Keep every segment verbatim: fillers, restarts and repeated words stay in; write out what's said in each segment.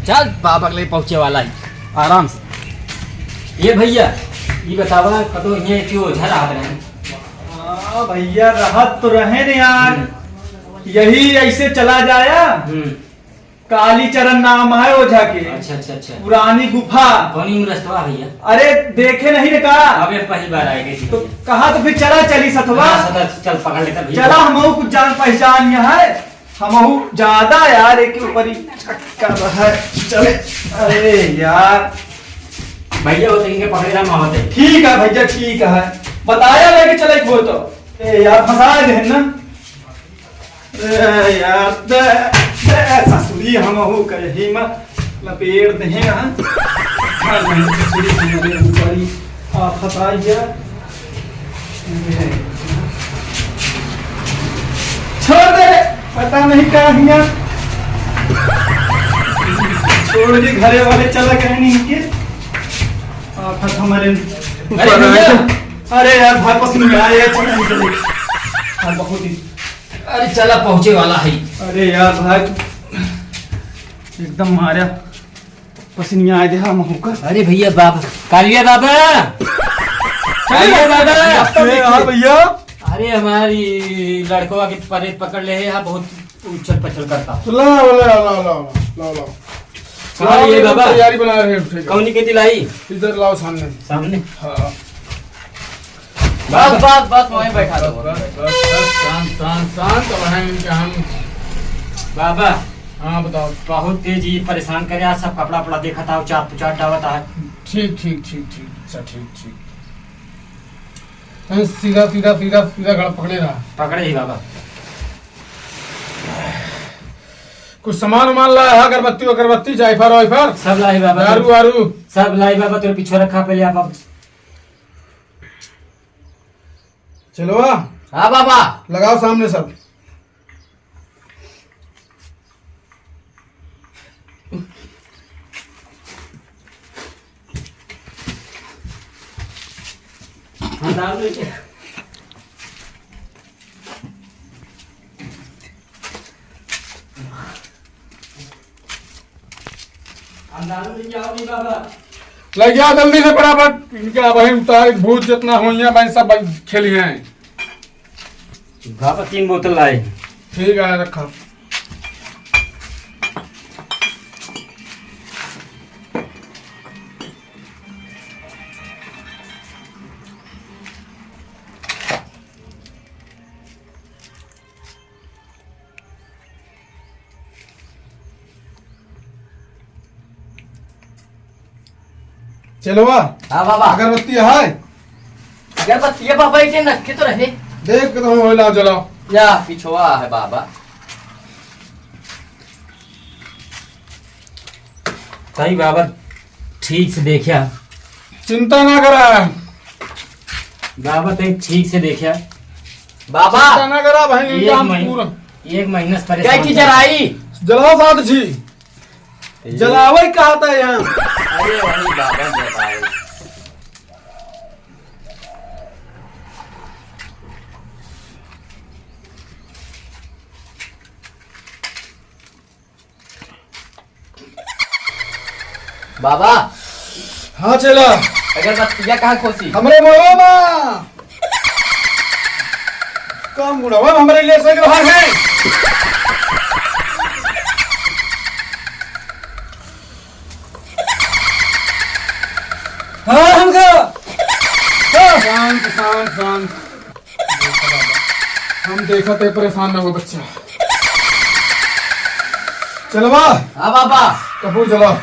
चल, बाबा के लगे पहुँचे वाला ही, आराम से। ए भइया, ई बतावा, कतो हियाँ एक ओझा रहत रहे। हाँ भइया, रहत तो रहे न यार। हम्म। यही ऐसे चला जाया। हम्म। कालीचरण नाम है ओझा के। अच्छा, अच्छा, अच्छा। पुरानी गुफा। कौनी रस्तवा भइया? अरे, देखे नहीं रे का? अबे, पहली बार आए गए तो भइया। कहा तो फिर चला चली सथवा। हाँ, सदा चल पकड़ लेता भइया। चला, हमहू कुछ जान पहचान यहाँ है। हमहू ज्यादा यार, एक ऊपर ही चक्कर है। चले। अरे यार। भइया, वो तो इनके पकड़े ना, माँ होते। ठीक है भइया, ठीक है। बताया लेके चले एक वो तो। ए यार, फंसा दे ना। ए यार, दे, दे ससुरी, हमहू कहीं में लपेट दे हैं, हाँ। हाँ, नहीं, ससुरी हमारे ऊपर ही आफत आई है। छोड़ दे, पता नहीं का हिया। छोड़ दे, घरे वाले चला गए नहीं इनके। आफत हमारे ऊपर अरे भैया। है। अरे यार, भाई पसीने में आए, चल निकल। हाँ, बहुत ही। अरे चला, पहुँचे वाला है। अरे यार भाई, एकदम मारा पसीनिया आए दे, हाँ, महू का। अरे भैया बाबा, कालिया बाबा, कालिया बाबा। ए, हाँ भैया। अरे हमारी लड़कवा के परेत पकड़ ले है, यहाँ बहुत उछल पछल करता है। तो लाओ, लाओ, लाओ, लाओ, लाओ, लाओ। कहाँ लाओ, ये ये बाबा? तैयारी बना रहे हैं, उठेगा। कौनी के दिलाई? इधर लाओ सामने। सामने? हाँ। बस, बस, बस, वहीं बैठा रहो। बस, बस, बस, शांत, शांत, शांत, अब हैं इनके हम। बाबा। हाँ, बताओ। बहुत तेज ये परेशान करे, आज सब कपड़ा वपड़ा देखत आओ, चाट पुचाट डावत है। ठीक, ठीक, ठीक, ठीक, अच्छा, ठीक, ठीक। हैं, सीधा, सीधा, सीधा, सीधा गला पकड़े रहा। पकड़े ही बाबा। कुछ सामान उमान लाया है, अगरबत्ती, अगरबत्ती, जायफर, वायफर? सब लाई बाबा। दारू, वारू? सब लाई बाबा, तेरे पीछे रखा पहले आप, आप। चलो आ। हाँ बाबा। लगाओ सामने सब। अंदाज में क्या होगी बाबा? लग जा जल्दी से फटाफट, इनके अब हम तारीख भूत जितना होइया भाई सब भाई खेली हैं। बाबा तीन बोतल लाए। ठीक है, रखा। चेलवा। हाँ बाबा। अगरबत्ती है? अगरबत्ती है बाबा, इसे रखे तो रहे। देख के तो हम होला जलाओ। या पिछवा है बाबा। सही बाबा, ठीक से देखिया। चिंता ना करा। बाबा, तई ठीक से देखिया। बाबा। चिंता ना करा भाई, एक काम महीन-, पूरा। एक महीना से परेशान क्या की कर जराई? जलाओ साथ जी। ए। जलावे कहा था यहाँ। अरे वही बाबा जलाओ। बाबा। हाँ चेला। अगरबत्तिया कहाँ खोसी? हमरे मुड़वा मा। का मुड़वा मा हमरे ले से बाहर है। हाँ, हमका। हाँ। शांत, शांत, शांत। हम देखत है, परेशान ना हो बच्चा। चलवा। हाँ बाबा। कपूर जला।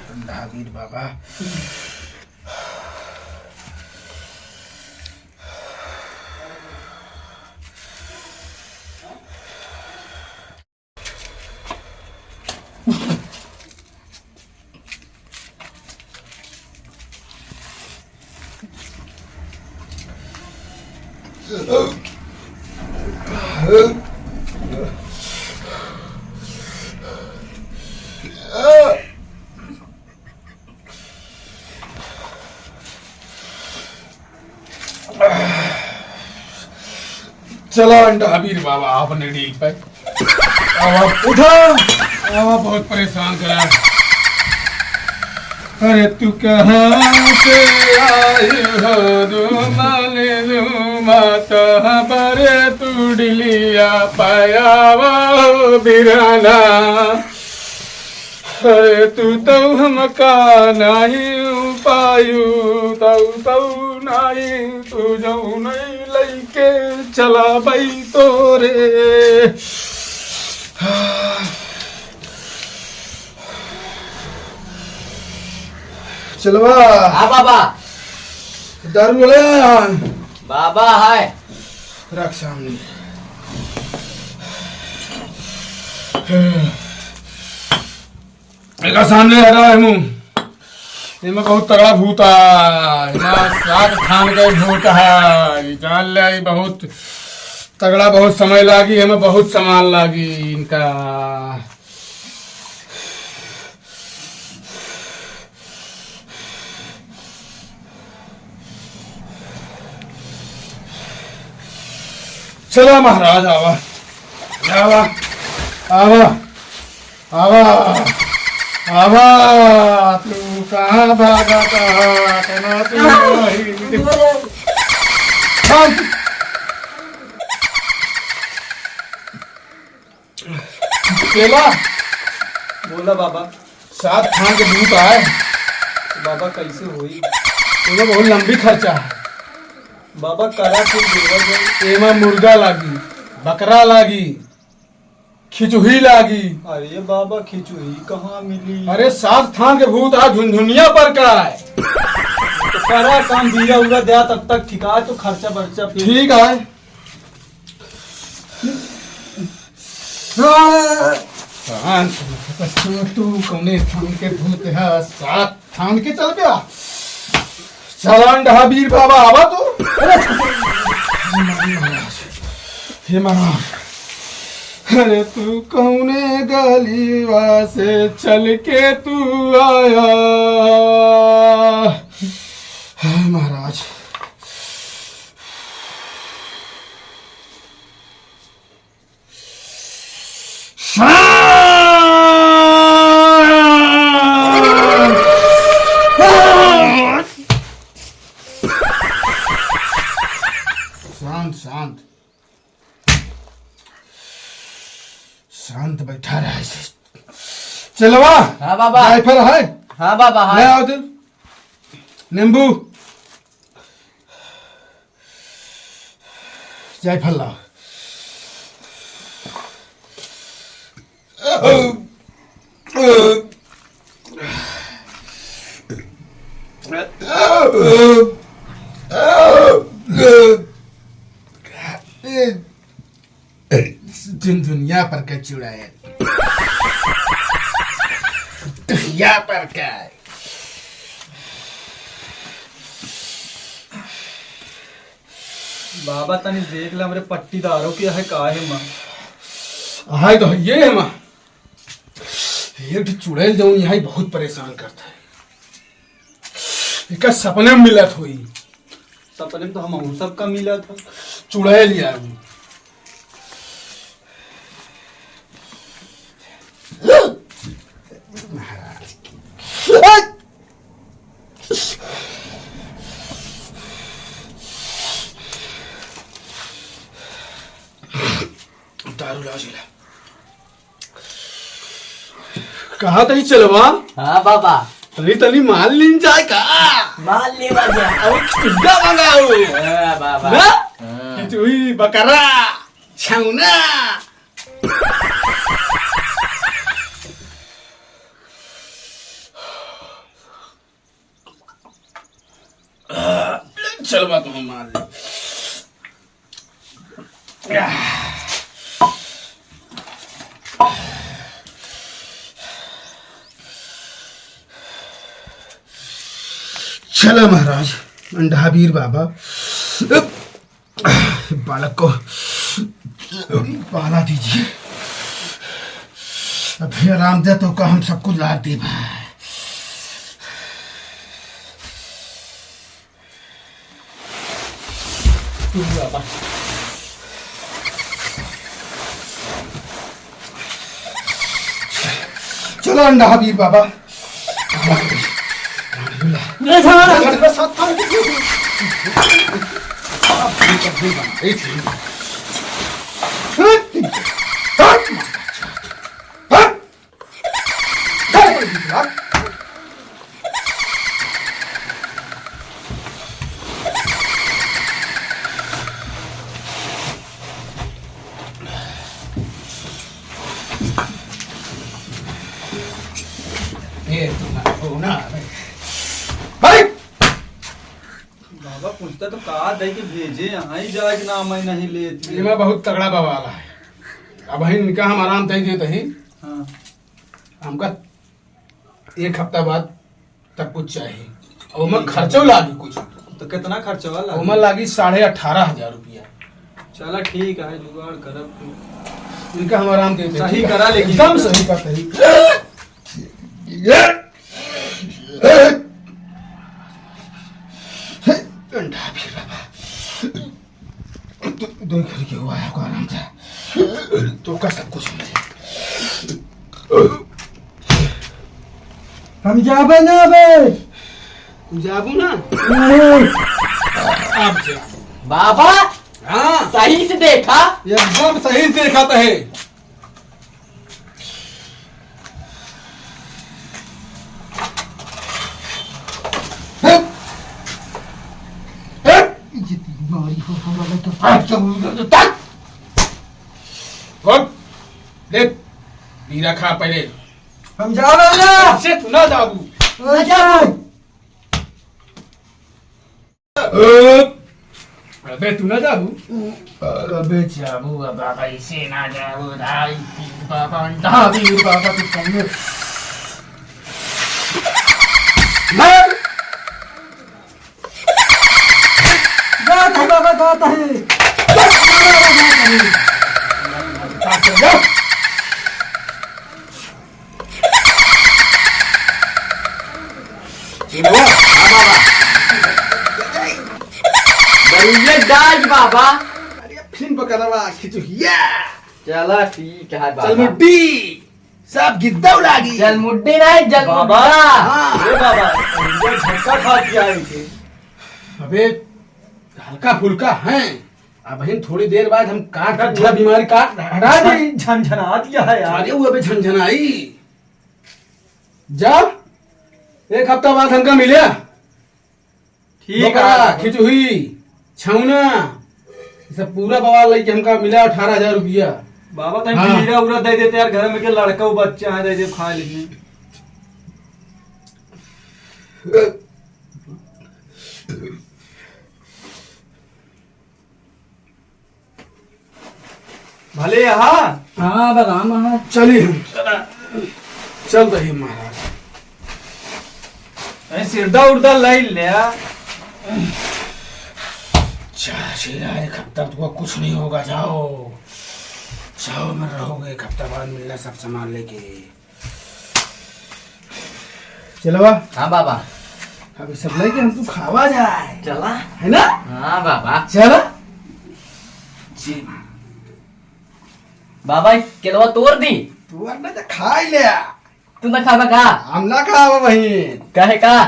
ठंडा वीर बाबा। चला अंडा बीर बाबा, आपने डील पे। आवा, उठा। आवा, बहुत परेशान करा। अरे तू कहाँ से आई हो रूमाल रूमाता, बरे तू डिलिया पायावा हो बिराना। अरे तू तौ हमका नाही पायू, तौ तौ नाही तू जौ नहीं लइके चला बई तोरे। चलवा। हाँ बाबा। दारू ले आ। बाबा है। रख सामने। एका सामने हटा है मुंह। एमा बहुत तगड़ा भूत है। एमा सात थान के भूत है। ई जान ले, ई बहुत तगड़ा, बहुत समय लागी, एमा बहुत सामान लागी इनका। चला महाराज, आवा, आवा, आवा, आवा, आवा। तू कहाँ भागा था? कहाँ तू वही? शांत। चेला। बोला बाबा। सात थान के भूत आए। बाबा, कैसे होई? एमा बहुत लंबी खर्चा है। बाबा, करा कुछ देवा जाए। एमा मुर्गा लागी, बकरा लागी, खिचुही लागी। अरे बाबा, खिचुही कहाँ मिली? अरे, सात थान के भूत आ झुनझुनिया पर का है। तो करा काम, बीरा उरा द्या, तब तक ठिका तो खर्चा बर्चा फिर। ठीक है। शांत, तू, तू कौने थान के भूत है? सात थान के चल गया। चला अंडा बीर बाबा, आवा तू। अरे, हे महाराज, हे महाराज, अरे तू कौने गलीवा से चल के तू आया? हे महाराज। शांत, शांत, शांत बैठा रहे। चेलवा। हाँ बाबा। जायफल है? हाँ बाबा, हाँ। ले आओ तो। नींबू। जायफल लाओ। झुनझुनिया पर का चुड़ैल। दुनिया पर का। बाबा, तनी देख ले, हमरे पट्टीदारों के है का है माँ? हाय तो ये है माँ। एक ठे चुड़ैल जौन यहाँ बहुत परेशान करता है। एका सपने में मिलत होई। सपने में तो हम सबका मिला था। चुड़ैल ही आए। दारू लाओ जी ला। कहा तनी चेलवा? हाँ बाबा। तनी तनी माल लीन जाए का? माल लेवा जा। अउ खिचुहिया मंगाओ। हाँ बाबा। ना? हाँ। खिचुही, बकरा, छौना। चेलवा तो हम मार ले। चला महाराज, अंडा बीर बाबा, बालक को पाला दीजिए। अभी आराम दे तो का हम सब कुछ लाद देबा। तू बाबा। अंडा हबीर बाबा। ए, तू ना, तू ना, भाई। बाबा पूछता तो का दे के भेजे, यहाँ ही जाए के नाम ही नहीं लेत। एमा बहुत तगड़ा बवाल है। अब ही इनका हम आराम दे देते ही। हाँ। हमका एक हफ्ता बाद तक कुछ चाहिए। और ओमा खर्चो लागी कुछ। तो कितना खर्चवा लागी? ओमा लागी साढ़े अठारह हजार रुपया। चला ठीक है, जुगाड़ करब। इनका हम आराम देते, सही ठीक है? करा, लेकिन एकदम सही करते ही। अंडा भी रहा। दो, दो घर के हुआ है, को आराम से। तो का सब कुछ मिले। हम जाबे ना बे। तू जाबू ना? नहीं। आप जा। बाबा, हाँ। सही से देखा। एकदम सही से देखा तो है। उठ, देख, बीरा खा पहले। हम जा रहे हैं। से तू ना जाबू। अच्छा। अबे तू ना जाबू। अबे जाबू, बाबा, ऐसे ना जाबू, भाई, बाबा, अंडा भी, बाबा, तू कौन? जात है बाबा, जात है। चिन्हवा? हाँ बाबा। दरुइया डाज बाबा। अरे फिन बकरवा खिचुहिया। चला ठीक है बाबा। चल मुड्डी, सब गिद्दौ लागी। चल मुड्डी नहीं, जल बाबा। मुड्डा। हाँ। अरे बाबा, दरुइया झटका खा के आए थे। अबे हल्का फुल्का हैं। अब हम थोड़ी देर बाद हम काट के झन-, पूरा बीमारी काट हटा दे। झन-, झनझना दिया है यार। अरे वो अबे झनझनाई। जा, एक हफ्ता बाद हमका मिले। ठीक है। बकरा, खिचुही, छौना, ये सब पूरा बवाल लेके हमका मिला अठारह हजार रुपया। बाबा, तनी हाँ। खीरा उरा दे देते यार, घर में के लड़का वो बच्चा है, दे दे खा लेंगे। भले यहाँ। हाँ, बदाम है। चलिए हम। चला। चल रही महाराज। अरे सिरदा उर्दा लाई ले। जा, शेरा, एक हफ्ता तुमको कुछ नहीं होगा, जाओ। जाओ, मैं रहोगे एक हफ्ता बाद मिलना सब सामान लेके। चलवा। हाँ बाबा। अभी सब लेके हम तू खावा जाए। चला। है ना? हाँ बाबा। चला। जी। बाबा, केलवा तोड़ दी। तोड़ ना तो खाई ले। तू ना खाबा का? हम ना खाबा वही। काहे का?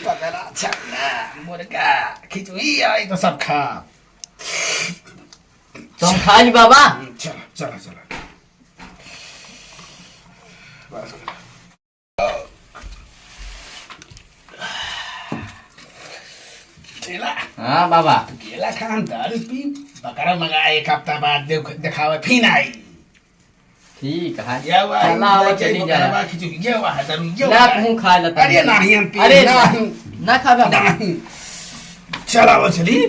पकड़ा छपना, मुर्गा, खिचड़ी आई तो सब खा। तो हम खा ली बाबा। चला, चला, चला। बस। केला। हाँ बाबा। केला खा, हम दारू पी, बकरा मंगा एक हफ्ता बाद देख, दिखावे फिर आई। ठीक है। ये हुआ, चला, ये आवा, लेके चली बकरा जाए। बा, खिचड़ी, ये हुआ, दारू, ये ना, हुआ। तू खा लेता अरे है। नहीं, हम पी, अरे नहीं। ना खाबा। नहीं। चला, वो चली।